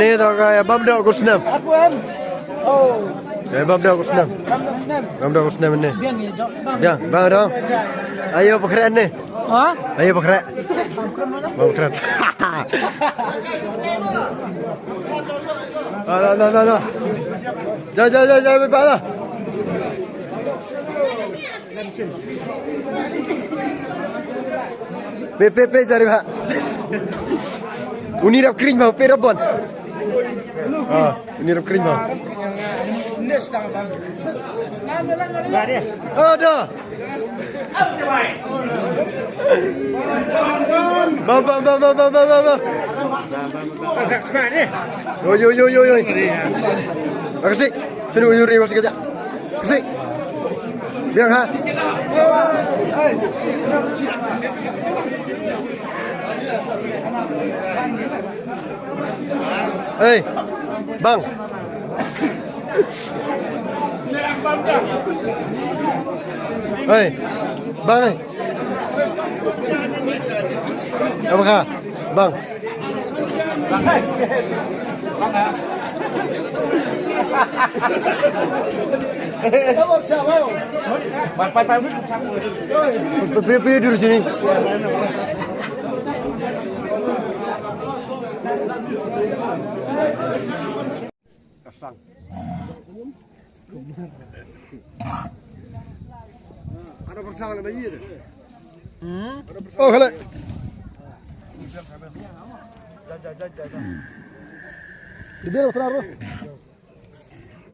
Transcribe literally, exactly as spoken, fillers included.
Ni to ka ïa bam doh kusnem. Aku em. Oh. Ïa bam doh kusnem. Bam doh kusnem. Bam doh kusnem ni. Biang ïa doh. Biang, bang doh. Ayo pakhreh ni. Ha? Ayo pakhreh. Bam khreh. Ah, no, no, no, no. Ja, ja, ja, ja, bye, bye, lah. Pe, pe, pe, jari ba. Uni rap kring ba, pe rap bon. Ah, uni rap kring ba. Oh, dah. Ba, ba, ba. Yo, yo, yo, yo, yo. Makasih. Sini, yo, yo, makasih kerja. Kasi. Biang ha. Hei. Bang. Hei. Bang, hei. Apa kah? Bang. Pergi, pergi dulu sini. Kasang. Ada bersang ada bayi tu. Oh, khalek. Dia dah terus.